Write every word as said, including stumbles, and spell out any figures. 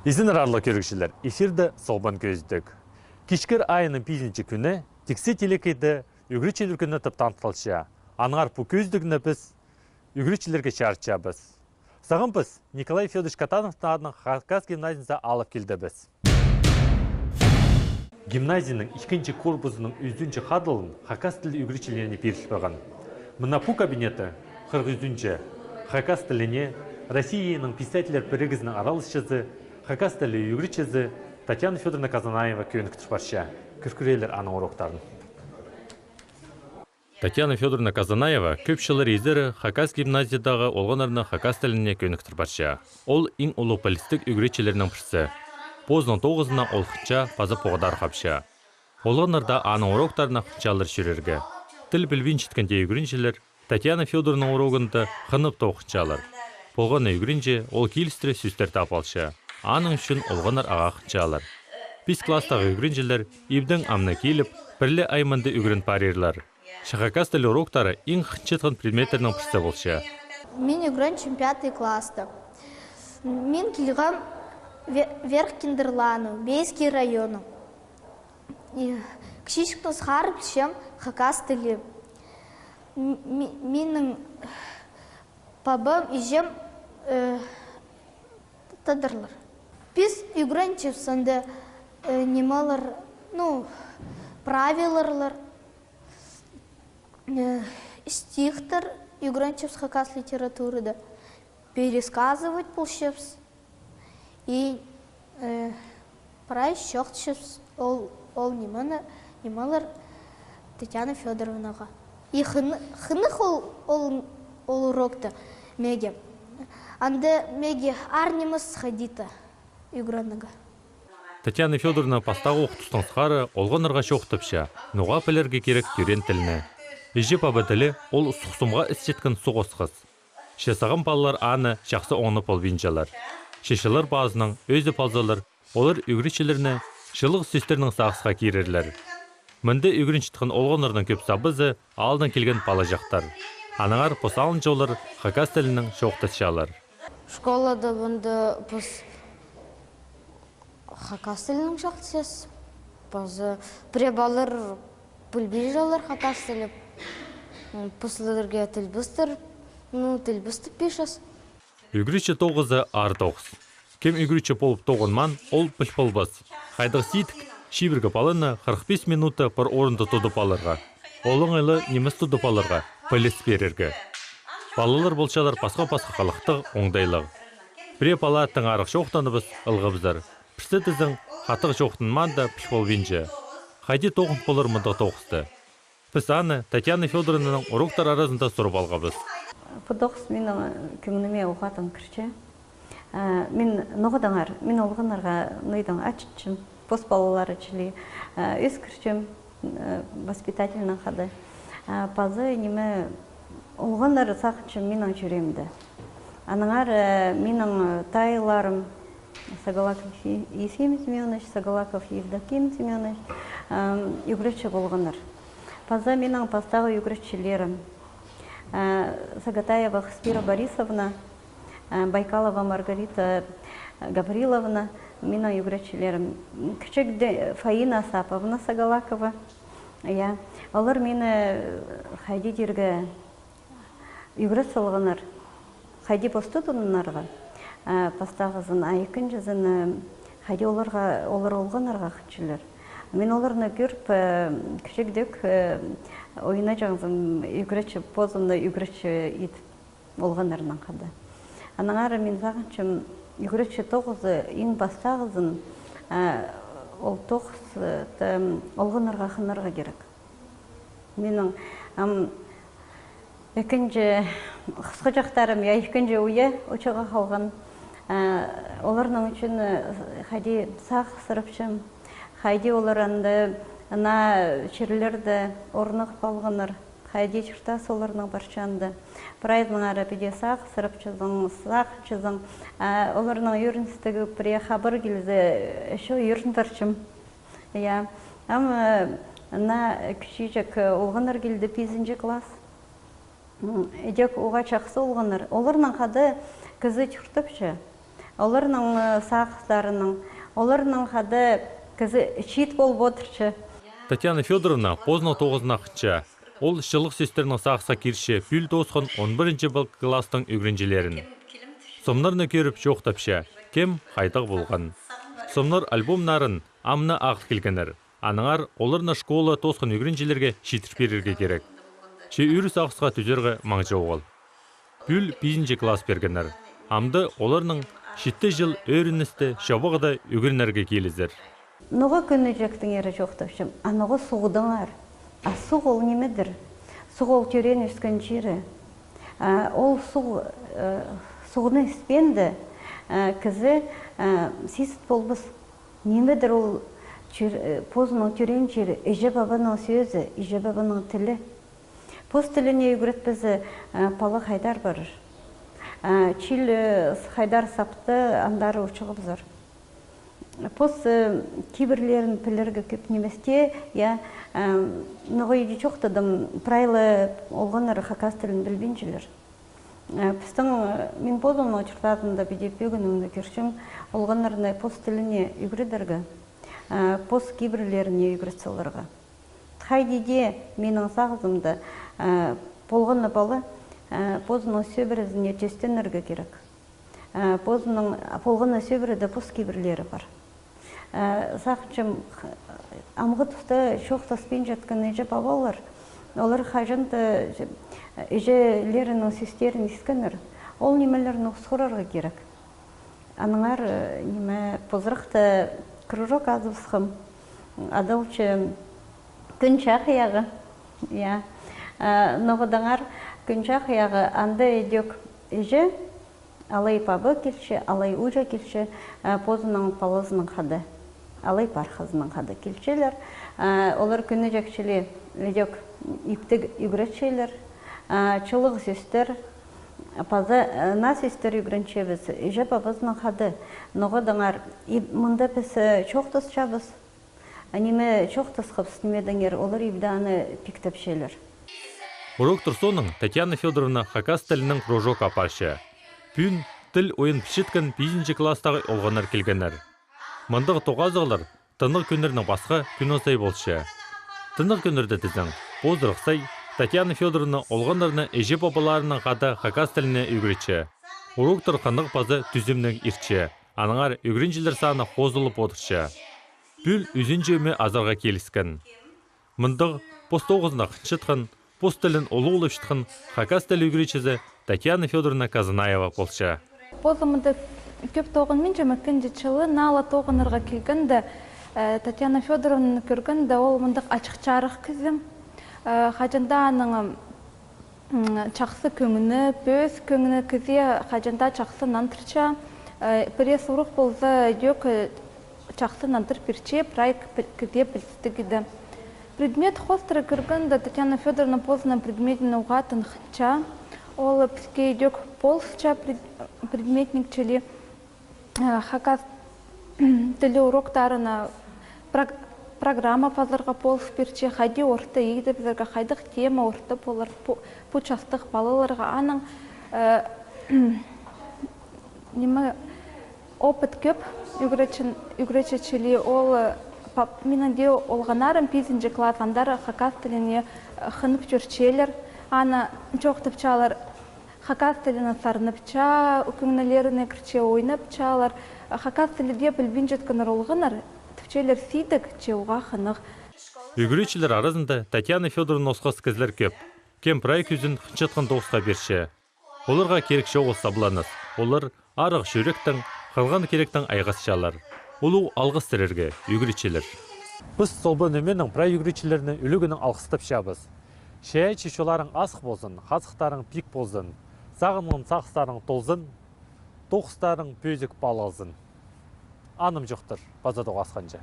Изеннер, аарлығ кӧрігҷілер, эфирде «Солбан кӧзідіг». Кичкер айының пизінҷі кӱні тиксі телекейде ӱгретчілер кӱні тіп таныхталча. Аннаңар пу кӧзідігні піс ӱгретчілерге чарытчабыс. Сағам піс Николай Фёдорович Катановтың адынаң Хакас гимназиязына алып килдібіс. Гимназияның ікінҷі корпузының ӱзінҷі хадылын хакас тілі ӱгретчілеріне пиріл парған. Мына пу кабинетте хырых ӱзінҷі хакас тіліне Россияның писательлер пірігізінің араласчызы, хакас тілі ӱгретчізі Татьяна Фёдоровна Казанаева кӧніктір парча. Кӧр кӧрелер аның уроктарын. Татьяна Фёдоровна Казанаева кӧп чыллар изері хакас гимназиядағы олғаннарны хакас тіліне кӧніктір парча. Ол иң улуғ пілістіг ӱгретчілернің пірсі. Позының тоғызына ол хынча паза поғдархапча. Олғаннарда аның уроктарына хынчалар чӧрерге. Тіл пілбинчеткенде ӱгренҷілер Татьяна Фёдоровнаның урогында хынып тоғынчалар. Полған на ӱгренҷі ол килістіре сӧстер таап алча. Аның ӱчӱн олғаннар ағаа хынчалар. Пис класстағы ӱгренҷілер ибдең амды киліп, пір ле ай мында ӱгрен парирлар. Че хакас тілі уроктары иң хынчатхан предметтернің пірсі полча. Мин ӱгренчем пятый класста. Мин килгем Ве-, Верх Киндерланы, Бейский районы. И кічіҷектең сығара пілчем хакас тілі. М-, ми-, минің пабам, іҷем, э, тадарлар. Піс ӱгренчебіс анда, э, нимелер, ну, правилалар, э, стихтер ӱгренчебіс хакас литературада, пересказывать полчабыс. И, э, прай чоохтапчабыс ол, ол нимені, нимелер Татьяна Фёдоровнаға. И хыны-, хынығ ол, ол, ол урокта меге. Анда меге аар нимес хайди-да ӱгренерге. Татьяна Фёдоровна пастағы ох тустаң сығара олғаннарға чоохтапча, ноға пілерге кирек тӧреен тілні. Іҷе-паба тілі ол сухсымға ісчеткен суғ осхас. Че сағам палалар аны чахсы оңнап полбинчалар. Че чыллар пазынаң ӧзіп алзалар, олар ӱгретчілерні чылығ сӧстернең сағысха кирерлер. Мында ӱгренчеткен олғаннарның кӧп сабызы аалдаң килген палаҷахтар. Аннаңар пос алынҷа олар хакас тілінең чоохтасчалар. Школада мында піс хакас тілінең чоохтасчабыс. Паза пірее палалар пілбинчелер хакас тілін. М, піс оларға тілбестер, ну, тілбестеп пирчебіс. Ӱгретчі тоғызы аар тоғыс. Кем ӱгретчі полып тоғынмаан, ол піл полбас. Хайдағ сидік, чибіргі паланы хырых пис минута пір орында тудып аларға. Ол оңай ла нимес тудып аларға, піліс пирерге. Палалар полчалар пасха-пасха халыхтығ, оңдайлығ. Пірее пала тыңарах чоохтаныбыс, ылғабызар. Пірсі тізең, хатығ чоохтанмаанда піл полбинча. Хайди тоғын полар мындағ тоғысты? Піс аны Татьяна Фёдоровнаның уроктар аразында сурып алғабыс. Пу тоғыс минің кӧңніме уғаа тың кірче. А, мин ноға даңар, мин олғаннарға ниидең ачытчам, пос палалары чіли, а, ӧскірчем, а, воспитательнаң хада. А, паза ниме, олғаннар сағынчам минің чӱреемде. Аннаңар, а, минің, а, тайыларым, Сагалаков Е-, Ефим Семёнович, Сагалаков Евдоким Семёнович, ам, ӱгретчі полғаннар. Паза минің пастағы ӱгретчілерім, а, Сагатаева Хспира Борисовна, а, Байкалова Маргарита Гавриловна, минің ӱгретчілерім. Кічігде Фаина Асаповна Сагалакова. Я, олар мині, э, хайди тирге, ӱгрет салғаннар, хайди пос тудынарға, а, пастағызын, а ікінҷізін, э, хайди оларға, олар олғаннарға хынчалар. Мин оларны кӧріп, э, кічігдек, э, ойнаҷаңзым, ӱгретчі, позымны ӱгретчі ит олғаннарнаң хада. Аннаңар мин сағынчам, ӱгретчі тоғызы, иң пастағызын, а, ол тоғыс, э, та, олғаннарға хынарға кирек. Минің, ам, ікінҷі хысхаҷахтарым, я, ікінҷі уя учуға халған. А, оларның ӱчӱн, э, хайди сағыс сырапчам, хайди олар анда, ана чирлерде орнығып алғаннар, хайди чуртас оларның парча анда. Прайзынаңар піди сағыс сырапчазың, сағынчазың. А, оларның ӧріністіг пірее хабар килзе, ещё ӧрін парчам. Я. Ам, э, ана кічиҷек, э, олғаннар килді, пизінҷі класс. М, идӧк уғаа чахсы олғаннар. Оларнаң хада кізі чуртапча. оларның, э, сағыстарынаң, оларнаң хада кізі чиит полып одырча. Татьяна Фёдоровна позының тоғызына хынча. Ол чылығ сӧстернең сағысха кирче пӱӱл тоосхан он пірінҷі Б класстың ӱгренҷілерін. Сомнарны кӧріп чоохтапча, кем хайдағ полған. Сомнар альбомнарын амды ағыл килгеннер. Аннаңар оларны школа тоосхан ӱгренҷілерге читір пирерге кирек. Че ӱр сағысха тӱзерге маңзы оғыл. Пӱӱл пизінҷі класс пиргеннер. Амды оларның читі чыл ӧріністі чабағда ӱгренерге килізер. Ноға кӧнеҷектеңер чоохтапчам, а ноға суғдаңар. А суғ ол нимедір? Суғ ол тӧреен ӧскен чирі. А, ол суғ, э, суғны іспеенде, э, кізі, э, сизін полбас. Нимедір ол чир-, э, позының тӧреен чирі, іҷе-пабаның сӧзі, іҷе-пабаның тілі. Пос тіліне ӱгретпезе, э, пала хайдар парар. Э, чил, э, с-, хайдар сапты, андар учуғыбызар. Пос, э, кибірлерін пілерге кӧп ниместе, я, э, ноға иди чоохтадым, прай ла олғаннар хакас тілін пілбинчелер. Э, пістің, э, мин позымның чуртазында піди пӧгінімні кӧрчем, олғаннарны пос тіліне ӱгредерге, э, пос кибірлеріне ӱгретсе оларға. Хайди дее минің сағызымда, э, полғаны пала, э, позының сӧбірезіне тӧстенерге кирек. Э, позының полғаны сӧбіреде пос кибірлері пар. Э, сағынчам, х-, амғы туста чоохтаспинчатхан іҷе-пабалар, олар хаҷан-да, э, іҷелерінің сӧстерін искеннер. Ол нимелерні усхурарға кирек. Аннаңар, э, ниме, позырахта кружок азыбысхам, адалча «Кӱн чахайағы». Я. Э, ноға даңар «Кӱн чахайағы», анда идӧк іҷе, алай паба килче, алай уҷа килче, э, позының палазынаң хада, алай пархазынаң хада килчелер. Э, олар кӧнеҷек чіли идӧк иптіг ӱгретчелер, э, чылығ сӧстер, паза, э, наа сӧстер ӱгренчебіс, іҷе-пабазынаң хада. Ноға даңар и-, мында піс, э, чоохтасчабыс. А ниме чоохтасхабыс, ниме даңар, олар ибде аны пиктепчелер. Уроктар соонаң Татьяна Фёдоровна хакас тілінең кружок апарча. Пӱӱн тіл ойын пілчеткен пизінҷі класстағы олғаннар килгеннер. Мындағ тоғазығлар тынағ кӱннернең пасха кӱн азай полча. Тынағ кӱннерде тізең, позырах сай, Татьяна Фёдоровна олғаннарны іҷе-пабаларынаң хада хакас тіліне ӱгретче. Уроктар хынығ паза тӱзімнең иртче. Аннаңар ӱгренҷілер саны хозылып одырча. Пӱӱл ӱзінҷі ӧме азарға киліскен. Мындағ пос тоғызына хынчатхан, пос тілін улуғлапчатхан хакас тілі ӱгретчізі Татьяна Фёдоровна Казанаева полча. Позы мында кӧп тоғынминчам, ікінҷі чылы наа ла тоғынарға килгенде, э, Татьяна Фёдоровнаны кӧргенде, ол мындағ ачых-чарых кізі. Э, хаҷан даа аның, м, чахсы кӧңні, пӧзік кӧңні, кізее хаҷан даа чахсы нандырча. Э, пірее сурығ полза, идӧк, э, чахсы нандыр пирче, прай к-, піл-, кізее пілістіг иді. Предмет хоостыра кӧргенде, Татьяна Фёдоровна позының предметін уғаа тынғанча. Ол піске идӧк полысча пред-, предметник чіли. Э, хакас тілі уроктарына прог-, программа пазарға полыс пирче, хайди орта идібізерге, хайдағ тема орта полар, пу, пу частығ палаларға. Аның, э, ниме, опыт кӧп ӱгретчі-, ӱгретчі чіли, ол, э, па-, минің дее олғаннарым пизінҷі класс, андар хакас тіліне, э, хынып чӧрчелер, аны чоохтапчалар. Хакас тіліне сарнапча, кӧңнілеріне кірче, ойнапчалар. Хакас тілі дее пілбинчеткеннер олғаннар, тіпчелер, сидік, че уғаа хынығ. Ӱгретчілер аразында Татьяна Фёдоровнанаң осхас кізілер кӧп. Кем прай кӱзін хынчатхан тоғысха пирче. Оларға кирек чоғыл сабланыс. Олар арығ чӱректең, хынған киректең айғасчалар. Улуғ алғыс сірерге, ӱгретчілер. Піс Солбан ӧменің прай ӱгретчілерні ӱлӱкӱннең алғыстапчабыс. Чайаачы чолларың азых ползын, хазыхтарың пик ползын, сағынған сағыстарың толзын, тоғыстарың пӧзік пал алзын. Анымҷохтар, паза тоғасханҷа.